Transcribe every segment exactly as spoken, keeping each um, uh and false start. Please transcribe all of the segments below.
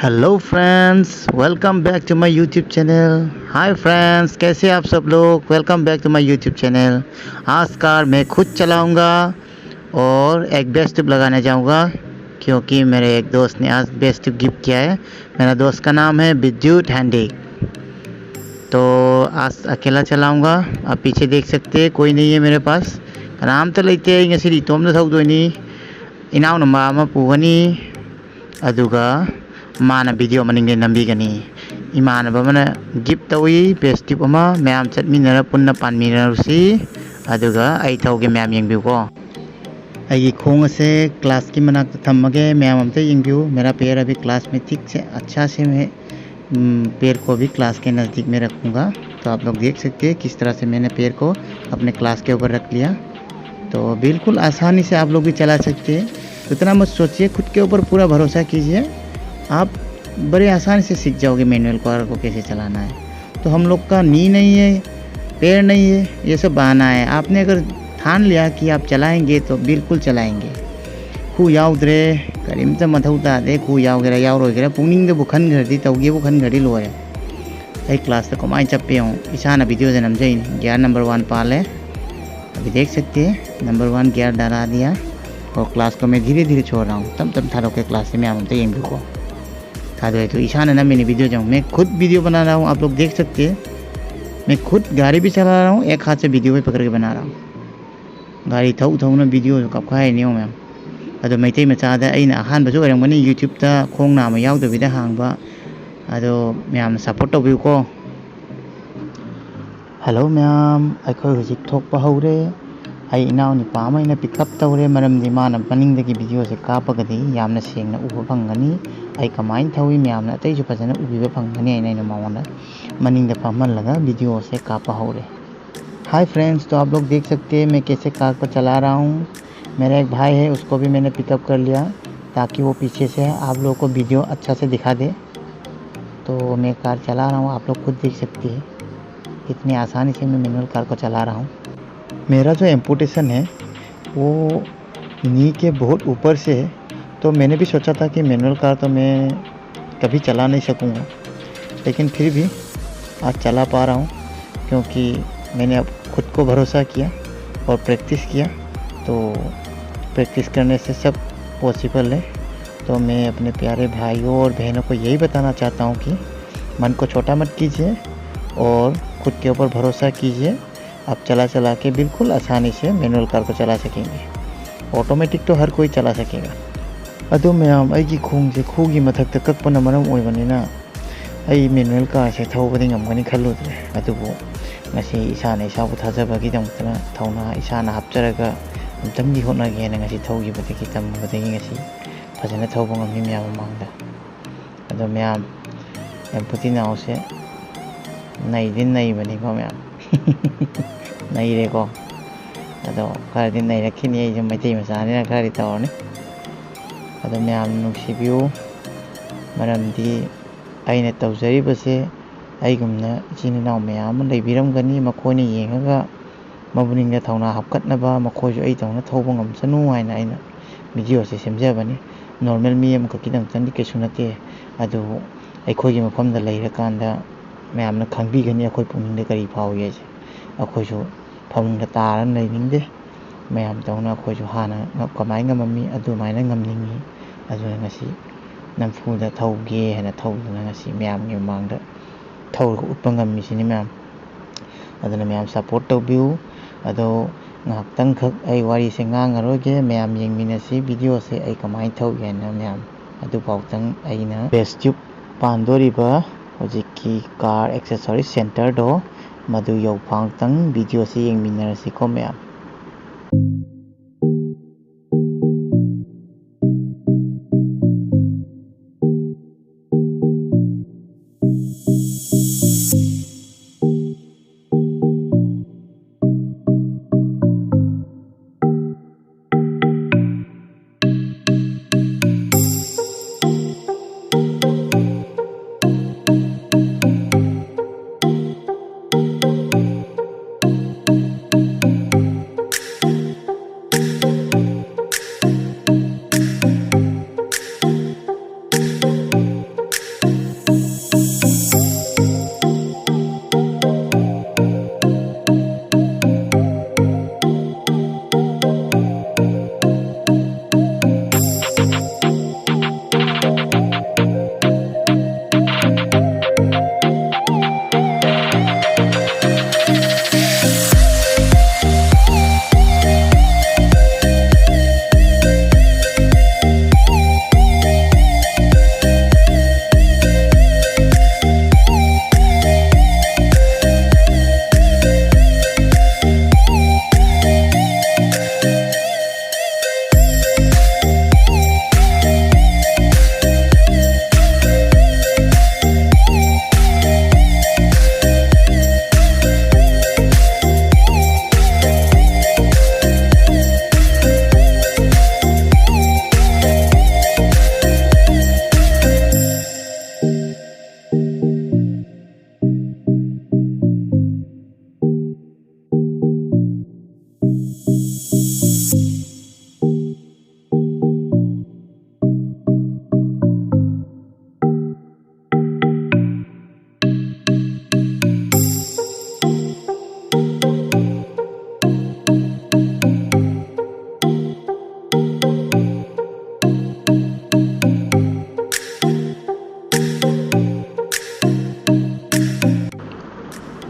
Hello friends, welcome back to my YouTube channel. Hi friends, कैसे आप सब लोग? Welcome back to my YouTube channel. आज car मैं खुद चलाऊंगा और एक बेस्ट ट्यूब लगाने जाऊंगा, क्योंकि मेरे एक दोस्त ने आज बेस्ट ट्यूब गिफ्ट किया है। मेरा दोस्त का नाम है विद्युत हैंडी। तो आज अकेला चलाऊंगा। आप पीछे देख सकते हैं, कोई नहीं है मेरे पास। ꯀꯅꯥꯝꯇ ꯂꯩꯇꯦ꯫ ꯑꯩ ꯉꯁꯤꯗꯤ ꯏꯇꯣꯝꯇ ꯊꯧꯗꯣꯏꯅꯤ꯫ ꯏꯅꯥꯎꯅꯨꯄꯥ ꯑꯃ ꯄꯨꯒꯅꯤ, ꯑꯗꯨꯒ ꯃꯥꯅ ꯚꯤꯗꯤꯑꯣ ꯃꯅꯤꯡꯗ ꯅꯝꯕꯤꯒꯅꯤ꯫ ꯏꯃꯥꯟꯅꯕ ꯑꯃꯅ ꯒꯤꯐ ꯇꯧꯏ ꯕꯦꯁ ꯇ꯭ꯌꯨꯕ ꯑꯃ, ꯃꯌꯥꯝ ꯆꯠꯃꯤꯟꯅꯔ ꯄꯨꯟꯅ ꯄꯥꯟꯃꯤꯟꯅꯔꯨꯁꯤ꯫ ꯑꯗꯨꯒ ꯑꯩ ꯊꯧꯒꯦ, ꯃꯌꯥꯝ ꯌꯦꯡꯕꯤꯌꯨꯀꯣ꯫ ꯑꯩꯒꯤ ꯈꯣꯡ ꯑꯁꯦ ꯀ꯭ꯂꯥꯁꯀꯤ ꯃꯅꯥꯛꯇ ꯊꯝꯃꯒꯦ, ꯃꯌꯥꯝ ꯑꯝꯇ ꯌꯦꯡꯕꯤꯌꯨ꯫ मेरा पैर अभी क्लास में ठीक से अच्छा से मैं, हम्म, पैर को भी क्लास के नज़दीक में रखूँगा। तो आप लोग देख सकते हैं किस तरह से मैंने पैर को अपने क्लास के ऊपर रख लिया। तो बिल्कुल आसानी से आप लोग भी चला सकते हैं। उतना मत सोचिए, खुद के ऊपर पूरा भरोसा कीजिए, आप बड़े आसानी से सीख जाओगे मैनुअल कार को कैसे चलाना है। तो हम लोग का नी नहीं है, पैर नहीं है, ये सब बहाना है। आपने अगर ठान लिया कि आप चलाएंगे तो बिल्कुल चलाएंगे꯫ ꯈꯨ ꯌꯥꯎꯗ꯭ꯔꯦ, ꯀꯔꯤꯝꯇ ꯃꯊꯧ ꯇꯥꯗꯦ꯫ ꯈꯨ ꯌꯥꯎꯒꯦꯔꯥ ꯌꯥꯎꯔꯣꯏꯒꯦꯔꯥ ꯄꯨꯛꯅꯤꯡꯗꯕꯨ ꯈꯟꯈ꯭ꯔꯗꯤ, ꯇꯧꯒꯦꯕꯨ ꯈꯟꯈ꯭ꯔꯗꯤ ꯂꯣꯏꯔꯦ꯫ ꯑꯩ ꯀ꯭ꯂꯥꯁꯇ ꯀꯃꯥꯏꯅ ꯆꯠꯄ ꯌꯦꯡꯉꯣ꯫ ꯏꯁꯥꯅ ꯚꯤꯗꯤꯑꯣꯁꯦ ꯅꯝꯖꯩꯅꯤ꯫ ꯒꯤꯌꯥꯔ नंबर वन ꯄꯥꯜꯂꯦ꯫ अभी देख सकते हैं, नंबर वन गियर डाला दिया और क्लास को मैं धीरे धीरे छोड़ रहा हूँ। ꯇꯞ ꯇꯞ ꯊꯥꯗꯣꯛꯀꯦ꯫ ꯀ꯭ꯂꯥꯁꯁꯦ ꯃꯌꯥꯝ ꯑꯝꯇ ꯌꯦꯡꯕꯤꯌꯨꯀꯣ꯫ ꯊꯥꯗꯣꯛꯑꯦ꯫ तो ꯏꯁꯥꯅ ꯅꯝꯃꯤꯅꯤ ꯚꯤꯗꯤꯑꯣꯁꯦ ꯌꯦꯡꯉꯣ꯫ मैं खुद वीडियो बना रहा हूँ, आप लोग देख सकते हैं। मैं खुद गाड़ी भी चला रहा हूँ, एक हाथ से वीडियो भी पकड़ के बना रहा हूँ। ꯒꯥꯔꯤ ꯊꯧ ꯊꯧꯅ ꯚꯤꯗꯤꯑꯣꯁꯨ ꯀꯥꯞꯈꯥꯏꯔꯤꯅꯤ ꯌꯦꯡꯉꯣ ꯃꯌꯥꯝ꯫ ꯑꯗꯣ ꯃꯩꯇꯩ ꯃꯆꯥꯗ ꯑꯩꯅ ꯑꯍꯥꯟꯕꯁꯨ ꯑꯣꯏꯔꯝꯒꯅꯤ YouTube ꯇ ꯈꯣꯡ ꯅꯥꯝꯃ ꯌꯥꯎꯗꯕꯤꯗ ꯍꯥꯡꯕ꯫ ꯑꯗꯣ ꯃꯌꯥꯝꯅ ꯁꯞꯄꯣꯔꯠ ꯇꯧꯕꯤꯌꯨꯀꯣ꯫ ꯍꯜꯂꯣ ꯃꯌꯥꯝ, ꯑꯩꯈꯣꯏ ꯍꯧꯖꯤꯛ ꯊꯣꯛꯄ ꯍꯧꯔꯦ꯫ ꯑꯩ ꯏꯅꯥꯎ ꯅꯨꯄꯥ ꯑꯃ ꯑꯩꯅ ꯄꯤꯛ ꯑꯞ ꯇꯧꯔꯦ, ꯃꯔꯝꯗꯤ ꯃꯥꯅ ꯃꯅꯤꯡꯗꯒꯤ ꯚꯤꯗꯤꯑꯣꯁꯦ ꯀꯥꯞꯄꯒꯗꯤ ꯌꯥꯝꯅ ꯁꯦꯡꯅ ꯎꯕ ꯐꯪꯒꯅꯤ꯫ ꯑꯩ ꯀꯃꯥꯏꯅ ꯊꯧꯏ ꯃꯌꯥꯝꯅ ꯑꯇꯩꯁꯨ ꯐꯖꯅ ꯎꯕꯤꯕ ꯐꯪꯒꯅꯤ ꯍꯥꯏꯅ ꯑꯩꯅ ꯃꯉꯣꯟꯗ ꯃꯅꯤꯡꯗ ꯐꯝꯍꯜꯂꯒ ꯚꯤꯗꯤꯑꯣꯁꯦ ꯀꯥꯞꯄ ꯍꯧꯔꯦ꯫ हाय फ्रेंड्स, तो आप लोग देख सकते हैं मैं कैसे कार को चला रहा हूँ। मेरा एक भाई है, उसको भी मैंने पिकअप कर लिया ताकि वो पीछे से आप लोगों को वीडियो अच्छा से दिखा दे। तो मैं कार चला रहा हूँ, आप लोग खुद देख सकते हैं कितनी आसानी से मैं मैनुअल कार को चला रहा हूँ। मेरा जो एम्पुटेशन है वो नी के बहुत ऊपर से है, तो मैंने भी सोचा था कि मैनुअल कार तो मैं कभी चला नहीं सकूँगा, लेकिन फिर भी आज चला पा रहा हूँ, क्योंकि मैंने अब खुद को भरोसा किया और प्रैक्टिस किया। तो प्रैक्टिस करने से सब पॉसिबल है। तो मैं अपने प्यारे भाइयों और बहनों को यही बताना चाहता हूँ कि मन को छोटा मत कीजिए और खुद के ऊपर भरोसा कीजिए। आप चला चला के बिल्कुल आसानी से मैनुअल कार को चला सकेंगे। ऑटोमेटिक तो हर कोई चला सकेगा। ꯑꯗꯣ ꯃꯌꯥꯝ, ꯑꯩꯒꯤ ꯈꯣꯡꯁꯦ ꯈꯨꯒꯤ ꯃꯊꯛꯇ ꯀꯛꯄꯅ ꯃꯔꯝ ꯑꯣꯏꯕꯅꯤꯅ ꯑꯩ ꯃꯦꯅꯨꯋꯦꯜ ꯀꯥꯔꯁꯦ ꯊꯧꯕꯗꯤ ꯉꯝꯒꯅꯤ ꯈꯜꯂꯨꯗ꯭ꯔꯦ꯫ ꯑꯗꯨꯕꯨ ꯉꯁꯤ ꯏꯁꯥꯅ ꯏꯁꯥꯕꯨ ꯊꯥꯖꯕꯒꯤꯗꯃꯛꯇꯅ ꯊꯧꯅꯥ ꯏꯁꯥꯅ ꯍꯥꯞꯆꯔꯒ ꯑꯃꯨꯛꯇꯪꯗꯤ ꯍꯣꯠꯅꯒꯦꯅ ꯉꯁꯤ ꯊꯧꯈꯤꯕꯗꯒꯤ, ꯇꯝꯕꯗꯒꯤ ꯉꯁꯤ ꯐꯖꯅ ꯊꯧꯕ ꯉꯝꯃꯤ ꯃꯌꯥꯝ ꯃꯃꯥꯡꯗ꯫ ꯑꯗꯣ ꯃꯌꯥꯝ, ꯑꯦꯝꯄꯨꯇꯤ ꯅꯥꯎꯁꯦ ꯅꯩꯗꯤ ꯅꯩꯕꯅꯤꯀꯣ ꯃꯌꯥꯝ꯫ ꯅꯩꯔꯦꯀꯣ꯫ ꯑꯗꯣ ꯈꯔꯗꯤ ꯅꯩꯔꯛꯈꯤꯅꯤ, ꯑꯩꯁꯨ ꯃꯩꯇꯩ ꯃꯆꯥꯅꯤꯅ ꯈꯔꯗꯤ ꯇꯧꯔꯅꯤ꯫ ꯑꯗꯣ ꯃꯌꯥꯝ ꯅꯨꯡꯁꯤꯕꯤꯌꯨ, ꯃꯔꯝꯗꯤ ꯑꯩꯅ ꯇꯧꯖꯔꯤꯕꯁꯦ ꯑꯩꯒꯨꯝꯅ ꯏꯆꯤꯟ ꯏꯅꯥꯎ ꯃꯌꯥꯝ ꯑꯃ ꯂꯩꯕꯤꯔꯝꯒꯅꯤ, ꯃꯈꯣꯏꯅ ꯌꯦꯡꯉꯒ ꯃꯄꯨꯛꯅꯤꯡꯗ ꯊꯧꯅꯥ ꯍꯥꯞꯀꯠꯅꯕ, ꯃꯈꯣꯏꯁꯨ ꯑꯩ ꯇꯧꯅ ꯊꯧꯕ ꯉꯝꯁꯅꯨ ꯍꯥꯏꯅ ꯑꯩꯅ ꯚꯤꯗꯤꯑꯣꯁꯦ ꯁꯦꯝꯖꯕꯅꯤ꯫ ꯅꯣꯔꯃꯦꯜ ꯃꯤ ꯑꯃꯈꯛꯀꯤꯗꯃꯛꯇꯪꯗꯤ ꯀꯩꯁꯨ ꯅꯠꯇꯦ, ꯑꯗꯨꯕꯨ ꯑꯩꯈꯣꯏꯒꯤ ꯃꯐꯝꯗ ꯂꯩꯔꯀꯥꯟꯗ ꯃꯌꯥꯝꯅ ꯈꯪꯕꯤꯒꯅꯤ ꯑꯩꯈꯣꯏ ꯄꯨꯛꯅꯤꯡꯗ ꯀꯔꯤ ꯐꯥꯎꯏ ꯍꯥꯏꯁꯦ꯫ ꯑꯩꯈꯣꯏꯁꯨ ꯐꯃꯨꯡꯗ ꯇꯥꯔ ꯂꯩꯅꯤꯡꯗꯦ꯫ ꯃꯌꯥꯝ ꯇꯧꯅ ꯑꯩꯈꯣꯏꯁꯨ ꯍꯥꯟꯅ ꯉ-, ꯀꯃꯥꯏꯅ ꯉꯝꯃꯝꯃꯤ ꯑꯗꯨꯃꯥꯏꯅ ꯉꯝꯅꯤꯡꯉꯤ꯫ ꯑꯗꯨꯅ ꯉꯁꯤ ꯅꯝꯐꯨꯗ ꯊꯧꯒꯦ ꯍꯥꯏꯅ ꯊꯧꯗꯨꯅ ꯉꯁꯤ ꯃꯌꯥꯝꯒꯤ ꯃꯃꯥꯡꯗ ꯊꯧꯔꯒ ꯎꯠꯄ ꯉꯝꯃꯤꯁꯤꯅꯤ ꯃꯌꯥꯝ꯫ ꯑꯗꯨꯅ ꯃꯌꯥꯝ ꯁꯞꯄꯣꯔꯠ ꯇꯧꯕꯤꯌꯨ꯫ ꯑꯗꯣ ꯉꯥꯏꯍꯥꯛꯇꯪꯈꯛ ꯑꯩ ꯋꯥꯔꯤꯁꯦ ꯉꯥꯡꯉꯔꯣꯏꯒꯦ, ꯃꯌꯥꯝ ꯌꯦꯡꯃꯤꯟꯅꯁꯤ ꯚꯤꯗꯤꯑꯣꯁꯦ ꯑꯩ ꯀꯃꯥꯏꯅ ꯊꯧꯒꯦ ꯍꯥꯏꯅ꯫ ꯃꯌꯥꯝ ꯑꯗꯨꯐꯥꯎꯇꯪ ꯑꯩꯅ ꯕꯦꯁ ꯇ꯭ꯌꯨꯕ ꯄꯥꯟꯗꯣꯔꯤꯕ ꯍꯧꯖꯤꯛꯀꯤ ꯀꯥꯔ ꯑꯦꯛꯁꯦꯁꯔꯤ ꯁꯦꯟꯇꯔꯗꯣ ꯃꯗꯨ ꯌꯧꯐꯥꯎꯇꯪ ꯚꯤꯗꯤꯑꯣꯁꯦ ꯌꯦꯡꯃꯤꯟꯅꯔꯁꯤꯀꯣ ꯃꯌꯥꯝ꯫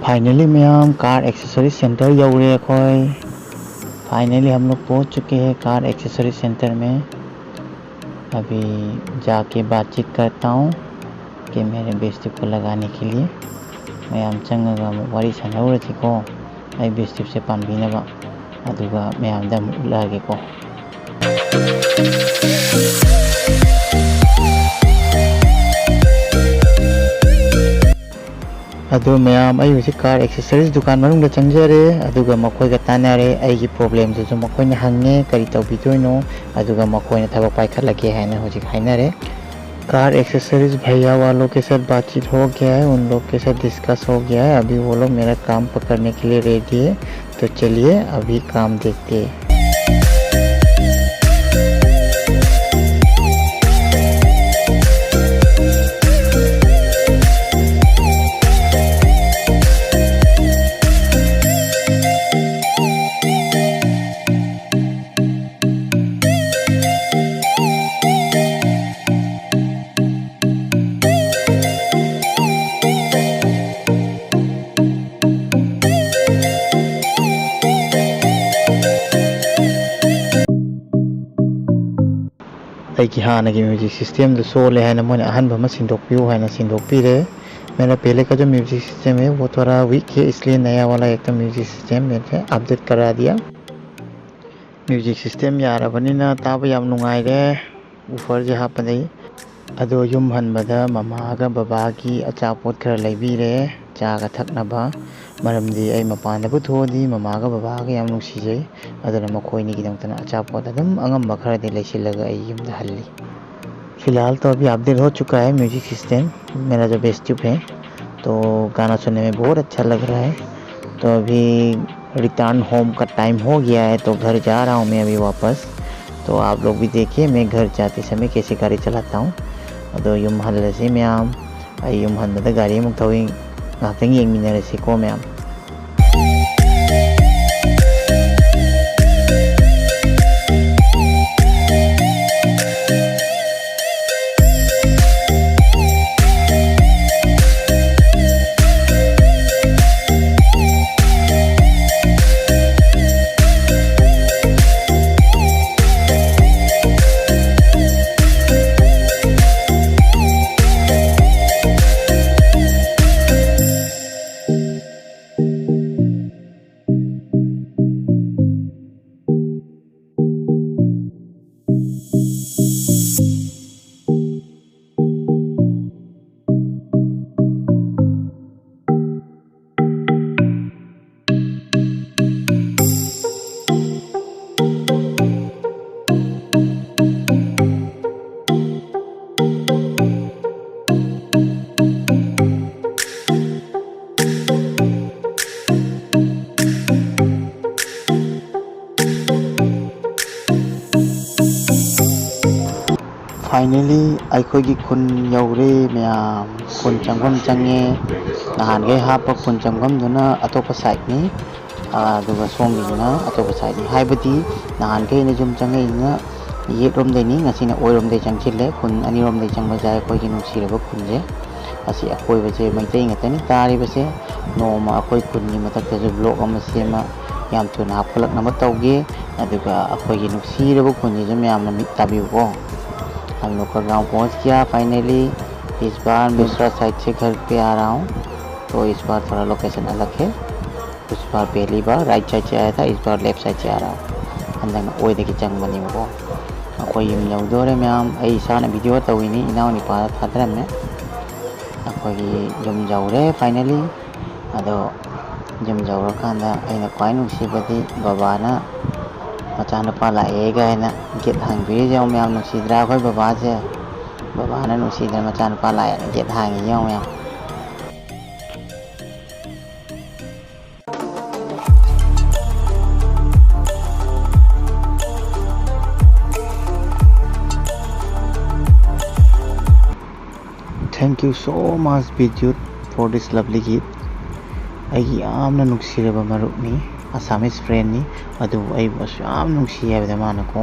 Finally ma'am, car accessory centre ꯌꯧꯔꯦ ꯑꯩꯈꯣꯏ. फाइनली हम लोग पहुंच चुके हैं कार एक्सेसरी सेंटर में. अभी जाके बातचीत करता हूँ कि मेरे बेस ट्यूब को लगाने के लिए. ꯃꯌꯥꯝ ꯆꯪꯉꯒ ꯑꯃꯨꯛ ꯋꯥꯔꯤ ꯁꯥꯟꯅꯔꯨꯔꯁꯤꯀꯣ, ꯑꯩ ꯕꯦꯁ ꯇ꯭ꯌꯨꯕꯁꯦ ꯄꯥꯟꯕꯤꯅꯕ. ꯑꯗꯨꯒ ꯃꯌꯥꯝꯗ ꯑꯃꯨꯛ ꯎꯠꯂꯛꯑꯒꯦꯀꯣ. ꯑꯗꯣ ꯃꯌꯥꯝ, ꯑꯩ ꯍꯧꯖꯤꯛ ꯀꯥꯔ ꯑꯦꯛꯁꯦꯁꯔꯤꯁ ꯗꯨꯀꯥꯟ ꯃꯅꯨꯡꯗ ꯆꯪꯖꯔꯦ, ꯑꯗꯨꯒ ꯃꯈꯣꯏꯒ ꯇꯥꯟꯅꯔꯦ, ꯑꯩꯒꯤ ꯄ꯭ꯔꯣꯕ꯭ꯂꯦꯝꯗꯨꯁꯨ ꯃꯈꯣꯏꯅ ꯍꯪꯉꯦ ꯀꯔꯤ ꯇꯧꯕꯤꯗꯣꯏꯅꯣ, ꯑꯗꯨꯒ ꯃꯈꯣꯏꯅ ꯊꯕꯛ ꯄꯥꯏꯈꯠꯂꯒꯦ ꯍꯥꯏꯅ ꯍꯧꯖꯤꯛ ꯍꯥꯏꯅꯔꯦ. कार एक्सेसरीज भैया वालों के साथ बातचीत हो गया है, उन लोग के साथ डिस्कस हो गया है. अभी वो लोग मेरा काम पकड़ने के लिए रेडी है, तो चलिए अभी काम देखते हैं. ꯑꯩꯒꯤ ꯍꯥꯟꯅꯒꯤ ꯃ꯭ꯌꯨꯖꯤꯛ ꯁꯤꯁꯇꯦꯝꯗꯨ ꯁꯣꯜꯂꯦ ꯍꯥꯏꯅ ꯃꯣꯏꯅ ꯑꯍꯟꯕ ꯑꯃ ꯁꯤꯟꯗꯣꯛꯄꯤꯌꯨ ꯍꯥꯏꯅ ꯁꯤꯟꯗꯣꯛꯄꯤꯔꯦ. मेरा पहले का जो म्यूजिक सिस्टम है वो थोड़ा वीक है, इसलिए नया वाला एकदम म्यूजिक सिस्टम मैंने अपडेट करा दिया. म्यूजिक सिस्टम ꯌꯥꯔꯕꯅꯤꯅ ꯇꯥꯕ ꯌꯥꯝ ꯅꯨꯡꯉꯥꯏꯔꯦ, ꯎꯐꯔꯁꯦ ꯍꯥꯞꯄꯗꯒꯤ. ꯑꯗꯣ ꯌꯨꯝ ꯍꯟꯕꯗ ꯃꯃꯥꯒ ꯕꯕꯥꯒꯤ ꯑꯆꯥꯄꯣꯠ ꯈꯔ ꯂꯩꯕꯤꯔꯦ, ꯆꯥꯒ ꯊꯛꯅꯕ. ꯃꯔꯝꯗꯤ ꯑꯩ ꯃꯄꯥꯟꯗ ꯄꯨꯊꯣꯛꯑꯗꯤ ꯃꯃꯥꯒ ꯕꯕꯥꯒ ꯌꯥꯝ ꯅꯨꯡꯁꯤꯖꯩ, ꯑꯗꯨꯅ ꯃꯈꯣꯏꯅꯤꯒꯤꯗꯃꯛꯇꯅ ꯑꯆꯥꯄꯣꯠ ꯑꯗꯨꯝ ꯑꯉꯝꯕ ꯈꯔꯗꯤ ꯂꯩꯁꯤꯜꯂꯒ ꯑꯩ ꯌꯨꯝꯗ ꯍꯜꯂꯤ. फिलहाल तो अभी अपडेट हो चुका है म्यूजिक सिस्टम, मेरा जो बेस ट्यूब है, तो गाना सुनने में बहुत अच्छा लग रहा है. तो अभी रिटर्न होम का टाइम हो गया है, तो घर जा रहा हूँ मैं अभी वापस. तो आप लोग भी देखिए मैं घर जाते समय कैसे गाड़ी चलाता हूँ. ꯑꯗꯣ ꯌꯨꯝ ꯍꯜꯂꯁꯤ ꯃꯌꯥꯝ. ꯑꯩ ꯌꯨꯝ ꯍꯟꯕꯗ ꯒꯥꯔꯤ ꯑꯃꯨꯛ ꯊꯧꯏ, ꯉꯥꯏꯍꯥꯛꯇꯪ ꯌꯦꯡꯃꯤꯟꯅꯔꯁꯤꯀꯣ ꯃꯌꯥꯝ. Finally ꯑꯩꯈꯣꯏꯒꯤ ꯈꯨꯟ ꯌꯧꯔꯦ ꯃꯌꯥꯝ꯫ ꯈꯨꯟ ꯆꯪꯐꯝ ꯆꯪꯉꯦ꯫ ꯅꯍꯥꯟꯈꯩ ꯍꯥꯞꯄ ꯈꯨꯟ ꯆꯪꯐꯝꯗꯨꯅ ꯑꯇꯣꯞꯄ ꯁꯥꯏꯠꯅꯤ, ꯑꯗꯨꯒ ꯁꯣꯝꯒꯤꯁꯤꯅ ꯑꯇꯣꯞꯄ ꯁꯥꯏꯠꯅꯤ꯫ ꯍꯥꯏꯕꯗꯤ ꯅꯍꯥꯟꯈꯩ ꯑꯩꯅ ꯌꯨꯝ ꯆꯪꯉꯛꯏꯁꯤꯅ ꯌꯦꯠꯂꯣꯝꯗꯩꯅꯤ, ꯉꯁꯤꯅ ꯑꯣꯏꯔꯣꯝꯗꯩ ꯆꯪꯁꯤꯜꯂꯦ꯫ ꯈꯨꯟ ꯑꯅꯤꯔꯣꯝꯗꯩ ꯆꯪꯕꯁꯦ ꯑꯩꯈꯣꯏꯒꯤ ꯅꯨꯡꯁꯤꯔꯕ ꯈꯨꯟꯁꯦ꯫ ꯑꯁꯤ ꯑꯀꯣꯏꯕꯁꯦ ꯃꯩꯇꯩ ꯉꯥꯛꯇꯅꯤ ꯇꯥꯔꯤꯕꯁꯦ꯫ ꯅꯣꯡꯃ ꯑꯩꯈꯣꯏ ꯈꯨꯟꯒꯤ ꯃꯊꯛꯇꯁꯨ vlog ꯑꯃ ꯁꯦꯝꯃ ꯌꯥꯝ ꯊꯨꯅ ꯍꯥꯞꯀꯠꯂꯛꯅꯕ ꯇꯧꯒꯦ꯫ ꯑꯗꯨꯒ ꯑꯩꯈꯣꯏꯒꯤ ꯅꯨꯡꯁꯤꯔꯕ ꯈꯨꯟꯁꯤꯁꯨ ꯃꯌꯥꯝꯅ ꯃꯤꯠ ꯇꯥꯕꯤꯌꯨꯀꯣ꯫ हम लोग का गांव पहुंच गया finally। इस बार मैं दूसरा साइड से घर पे आ रहा हूँ, तो इस बार थोड़ा लोकेशन अलग है। उस बार पहली बार राइट साइड से आया था, इस बार लेफ्ट साइड से आ रहा हूँ꯫ ꯍꯟꯗꯛꯅ ꯑꯣꯏꯗꯒꯤ ꯆꯪꯕꯅꯦꯕꯀꯣ꯫ ꯑꯩꯈꯣꯏ ꯌꯨꯝ ꯌꯧꯗꯣꯔꯦ ꯃꯌꯥꯝ꯫ ꯑꯩ ꯏꯁꯥꯅ ꯚꯤꯗꯤꯑꯣ ꯇꯧꯔꯤꯅꯤ, ꯏꯅꯥꯎ ꯅꯨꯄꯥꯗ ꯊꯥꯗꯔꯝꯃꯦ꯫ ꯑꯩꯈꯣꯏꯒꯤ ꯌꯨꯝ ꯌꯧꯔꯦ finally꯫ ꯑꯗꯣ ꯌꯨꯝ ꯌꯧꯔꯀꯥꯟꯗ ꯑꯩꯅ ꯈ꯭ꯋꯥꯏ ꯅꯨꯡꯁꯤꯕꯗꯤ ꯕꯕꯥꯅ ꯃꯆꯥꯅꯨꯄꯥ ꯂꯥꯛꯑꯦ ꯀꯥꯏꯅ ꯒꯦꯠ ꯍꯥꯡꯕꯤꯔꯤꯁꯦ ꯌꯦꯡꯉꯨ ꯃꯌꯥꯝ꯫ ꯅꯨꯡꯁꯤꯗ꯭ꯔꯥ ꯑꯩꯈꯣꯏ ꯕꯕꯥꯁꯦ? ꯕꯕꯥꯅ ꯅꯨꯡꯁꯤꯗ꯭ꯔꯥ ꯃꯆꯥꯅꯨꯄꯥ ꯂꯥꯛꯑꯦꯅ ꯒꯦꯠ ꯍꯥꯡꯉꯤ ꯌꯦꯡꯉꯨ ꯃꯌꯥꯝ꯫ Thank you so much, Vidyut, for this lovely gift. ꯑꯩꯒꯤ ꯌꯥꯝꯅ ꯅꯨꯡꯁꯤꯔꯕ ꯃꯔꯨꯞꯅꯤ, Assamese friendꯅꯤ, ꯑꯗꯨꯕꯨ ꯑꯩꯕꯨ ꯑꯁꯨꯛ ꯌꯥꯝ ꯅꯨꯡꯁꯤ ꯍꯥꯏꯕꯗ ꯃꯥꯅꯀꯣ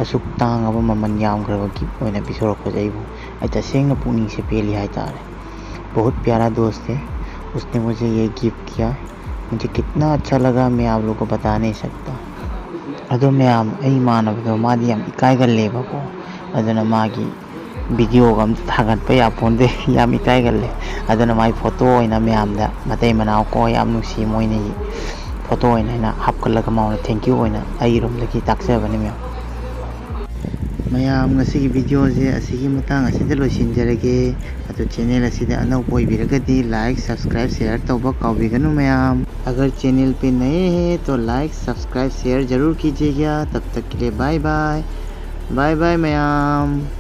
ꯑꯁꯨꯛ ꯇꯥꯡꯉꯕ ꯃꯃꯜ ꯌꯥꯝꯈ꯭ꯔꯕ gift ꯑꯣꯏꯅ ꯄꯤꯊꯣꯔꯛꯄꯁꯦ ꯑꯩꯕꯨ ꯑꯩ ꯇꯁꯦꯡꯅ ꯄꯨꯛꯅꯤꯡꯁꯦ ꯄꯦꯜꯂꯤ ꯍꯥꯏꯇꯥꯔꯦ꯫ बहुत प्यारा दोस्त है, उसने मुझे ये गिफ्ट किया, मुझे कितना अच्छा लगा, मैं आप लोगों को बता नहीं सकता꯫ ꯑꯗꯣ ꯃꯌꯥꯝ, ꯑꯩ ꯏꯃꯥꯟꯅꯕꯗꯣ ꯃꯥꯗꯤ ꯌꯥꯝ ꯏꯀꯥꯏꯒꯜꯂꯦꯕꯀꯣ, ꯑꯗꯨꯅ ꯃꯥꯒꯤ ꯚꯤꯗꯤꯑꯣꯒ ꯑꯝꯇ ꯊꯥꯒꯠꯄ ꯌꯥꯄꯣꯟꯗꯦ, ꯌꯥꯝ ꯏꯀꯥꯏꯒꯜꯂꯦ꯫ ꯑꯗꯨꯅ ꯃꯥꯏ ꯐꯣꯇꯣ ꯑꯣꯏꯅ ꯃꯌꯥꯝꯗ, ꯃꯇꯩ ꯃꯅꯥꯎ ꯀꯣ, ꯌꯥꯝ ꯅꯨꯡꯁꯤ ꯃꯣꯏꯅꯤ, ꯐꯣꯇꯣ ꯑꯣꯏꯅ ꯑꯩꯅ ꯍꯥꯞꯀꯠꯂꯒ ꯃꯉꯣꯟꯗ thank you ꯑꯣꯏꯅ ꯑꯩꯔꯣꯝꯗꯒꯤ ꯇꯥꯛꯆꯕꯅꯤ ꯃꯌꯥꯝ꯫ ꯃꯌꯥꯝ, ꯉꯁꯤꯒꯤ ꯚꯤꯗꯤꯑꯣꯁꯦ ꯑꯁꯤꯒꯤ ꯃꯇꯥꯡ ꯑꯁꯤꯗ ꯂꯣꯏꯁꯤꯟꯖꯔꯒꯦ꯫ ꯑꯗꯣ ꯆꯦꯅꯦꯜ ꯑꯁꯤꯗ ꯑꯅꯧꯕ ꯑꯣꯏꯕꯤꯔꯒꯗꯤ like, subscribe, share ꯇꯧꯕ ꯀꯥꯎꯕꯤꯒꯅꯨ ꯃꯌꯥꯝ꯫ अगर चैनल पे नए हैं तो like, subscribe, share जरूर कीजिएगा। तब तक के लिए bye bye, bye bye ꯃꯌꯥꯝ꯫